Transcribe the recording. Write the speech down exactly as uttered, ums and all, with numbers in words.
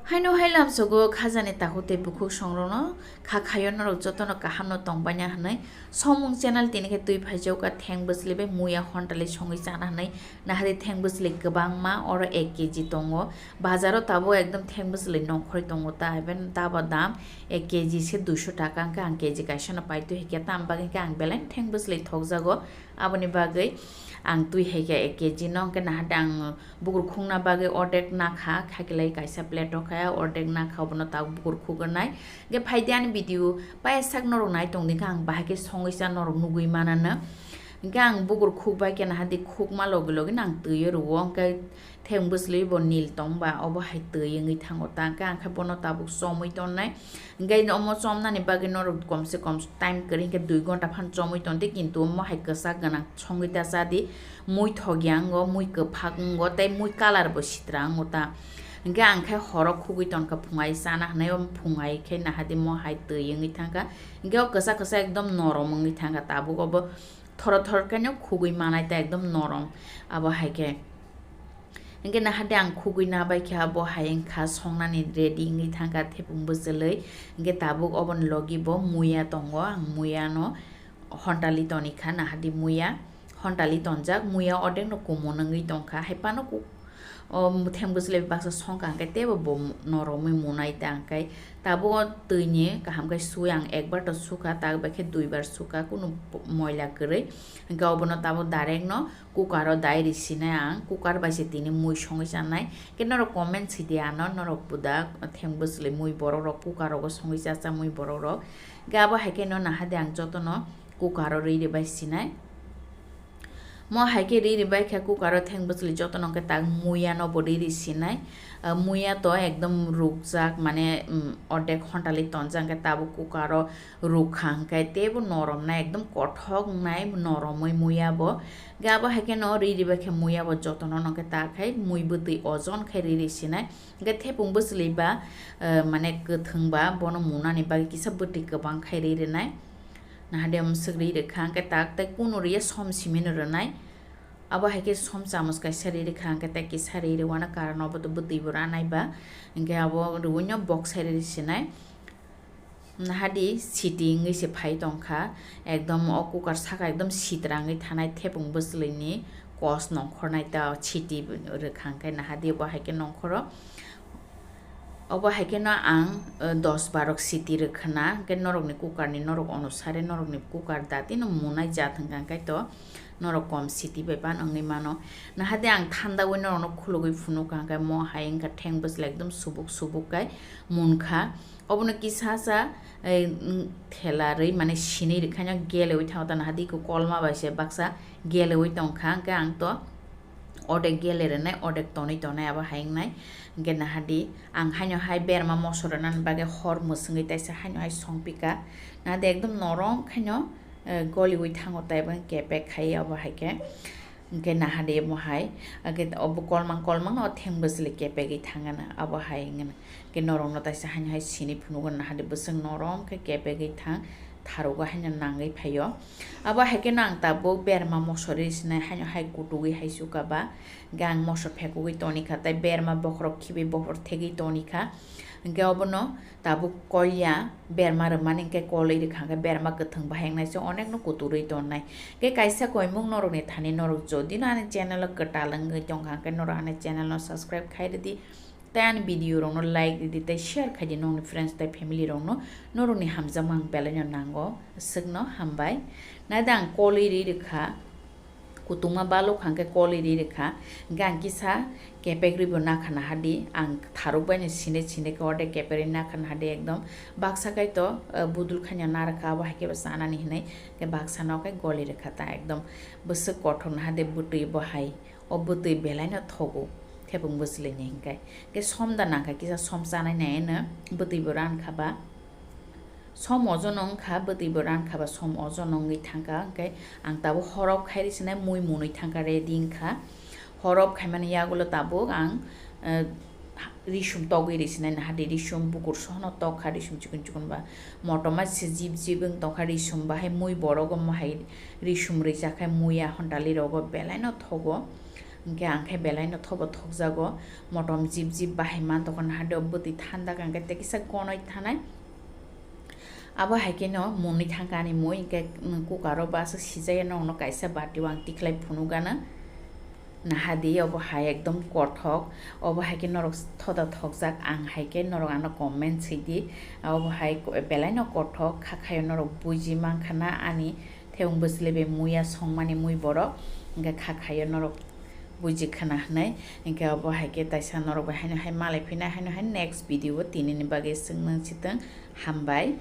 Haino hai lamsogo khajani takhuk tei bukhuk songrokno kha khaio norok jotono kahamno tongbaina hwnwi. Somung channel tini khe twi phaijak kha theng bwchwlwi bai muya hontali songwi chana hwnwi. Nahadi theng bwchwlwi kwbangma oro ek K G tongo. Bazaro tabuk ekdom theng bwchwlwi nongkhorwi tongo ta, even tabo dam ek K G se duisho taka hwnkhe ang K G kaisano paitwi hwnkhe tam bagwi khe ang belai theng bwchwlwi thokjago. Aboni bagwi ang twi hai khe ek K G no hwnkhe nahadi ang bukur khungna bagwi ordek nakha, khaikhe lai kaisa plate o khe ordek nakha, obono tabuk bukur khugwi nai. Hwnkhe phaidi ani video paisak norok nai tongdi khe ang bahai khe songwi cha norok nugwi manano. Hwnkhe ang bukur khukbai khe nahadi khukma logi logi no ang twi o rwo, hwnkhe theng bwchwlwi bo nil tongba obo hai twi wngwi thango ta, hwnkhe ang khe bono tabuk chomwi tonnai. Hwnkhe omo chomnani bagwi norok komse kom time kwrwi hwnkhe dui gonta phano chomwi tongdi, kintu omo hai kwchak gwnang songwi ta chadi, mui thokya wngo, mui kwphak wngo tei mui colour bo sitra wngo ta. Hwnkhe ang khe horo khugwi tonkha phungai chana hwnwi, omo phungai khe nahadi mo hai twi wngwi thangkha. Hwnkhe o kwchak kwchak ekdom norom wngwi thangkha, tabuk obo thoro thoro khe no khugwi manai ta ekdom norom. Abo hai khe hwnkhe nahadi ang khugwi nabai khe abo hai wngkha songnani ready wngwi thangkha thepung bwchwlwi. Hwnkhe tabuk oboni logi bo muya tongo, ang muya no hontali toni kha, nahadi muya hontali tonjak, muya ordek no kumun wngwi tongkha, hai phano ku-, o theng bwchwlwi baksa songkha hwnkhe teibo bo noromwi munai ta, hwnkhe tabuk o twi ni kaham khe sui ang ekbar to sukha, tak bai khe duibar sukha, kunu moila kwrwi. Hwnkhe obono tabuk direct no cooker o dai ri sinai ang, cooker bai se tini mui songwi chanai. Hwnkhe norok comment sidi ano, norok buda theng bwchwlwi mui borok rok cooker rogo songwi cha cha mui borok rok. Hwnkhe abo hai khe no nahadi ang jotono cooker o rwi rwbai sinai. Mo hai khe rwi rwbai khe cooker o theng bwchwlwi jotono hwnkhe tak muya no bo rwi rwi sinai. Ah, muya to ekdom rukjak, mane, um, ordek hontali tonjak, hwnkhe tabuk cooker o rukha hwnkhe teibo norom nai, ekdom kothok nai noromwi muya bo. Hwnkhe abo hai khe no rwi rwbai khe muya bo jotono hwnkhe tak khai mui bwtwi ojon khai rwi rwi sinai. Hwnkhe thepung bwchwlwi ba, eh, mane kwthwng ba bono munani bagwi kisa bwtwi kwbang khai rwi rwnai. Nahadi omo swk rwi rwkha hwnkhe tak tei kunu rwiya som simi no rwnai. Abo hai khe som chamos kaisa rwi rwkha hwnkhe tei kisa rwi rwano, karon obo to bwtwi bo ranai ba. Hwnkhe abo rwino bok sai rwi sinai. Nahadi siti wngwi se phai tongkha, ekdom o cooker saka ekdom sitra wngwi thanai thepung bwchwlwi ni kos nongkhornai ta siti rwkha hwnkhe nahadi obo hai khe nongkhoro. Obo hai khe no ang, eh, dos barok siti rwkhwna, hwnkhe norokni cooker ni norok onusare norokni cooker dati no munai jat hwnkha hwnkhe to norok kom siti bai ban wngwi mano. Nahadi ang thandaui norokno khulugui phunukha hwnkhe mo hai wngkha theng bwchwlwi ekdom subuk subuk kai munkha. Obono kisa sa, eh, mm, thela rwi mane sinwi rwkhaino geleui thango ta nahadi iko kolma bai se baksa geleui tongkha hwnkhe ang to. Odek gele rwnai, odek tonwi tonai abo hai wngnai. Hwnkhe nahadi, ang haino hai berma mosor rwnani bagwi hor mwswngwi taisa haino hai songpika. Nahadi ekdom norom khaino, eh, goliwi thango taibo kepek khai abo hai khe. Hwnkhe nahadi omo hai, hwnkhe obo kolmang kolmang no theng bwchwlwi kepegwi thangana abo hai wngnai. Hwnkhe norokno taisa haino hai sini phunugo nahadi bwswk norom khe kepegwi thang. Tharogo haino nangwi phaio. Abo hai kheno ang tabuk berma mosori sinai haino hai kutugwi hai sukha ba. Hwnkhe ang moso phekugwi tonikha tei berma bokhorok khibi bokhor thegwi tonikha. Hwnkhe obono tabuk kolya berma rwmani hwnkhe kolwi rwkha hwnkhe berma kwthwng bahai wngnai se onekno kuturwi tonnai. Hwnkhe kaisa koimung norokni thani norok jodi no ani channel o kwtal wngwi tongkha hwnkhe norok ani channel no subscribe khai rwdi. Tei ani video rokno like ridi tei share khaidi nokni friends tei family rokno norokni hamjakma ang belai no nango swkno hambai. Nada ang kolwi ri rwkha, kutungma balok hangke kolwi ri rwkha, hingke ang kisa kepek ribo nakha nahadi ang tharuk bai no sine sine khe orde kepek ri nakha nahadi ekdom baksa kai to, eh, budul khaina narwkha abo hai khe bo chanani hinui khe baksa no khe goli rwkha ta ekdom bwswk kothok nahadi bwtwi bo hai. O bwtwi belai no thogo, thepung bwchwlwi ni hinkai. Khe som da nangkha kisa som chanai nai no bwtwi bo rankha ba. Som ojono wngkha, bwtwi bo rankha ba, som ojono wngwi thangkha. Hwnkhe ang tabuk horop khai rw sinai mui munwi thangkha, ready wngkha. Horop khaimani yagulo tabuk ang, eh, risum togwi rw sinai nahadi, risum bukur sohono tokha, risum chikon chikon ba. Motoma se jib jib wng tongkha, risum bahai mui borok omo hai risum rwjakhai mui a hontali rogo belai no thogo. Hwnkhe ang khe belai no thobo thokjago, motom jip jip bahai man tongkha, naha de bwtwi thanda kha, hwnkhe tei kisa gonoi thanai. Abo hai khe no mwnwi thangkha ani mui, hwnkhe cooker o bo aswk sijaya, norok no kaisa bati o ang tikhlai phunukgana. Naha di, obo hai ekdom kothok, obo hai khe norok thoda thokjak, ang hai khe norok ano comment swi di, obo hai belai no kothok, kha khaio norok buji mankha na ani thebung bwsli bai muiya songmani mui borok, hwnkhe kha khaio norok buji khana hwnwi, hwnkhe obo hai khe taisa norok bai haino hai malai phina haino hai next video o tinini bagwi chwng nang sitwng, hambai.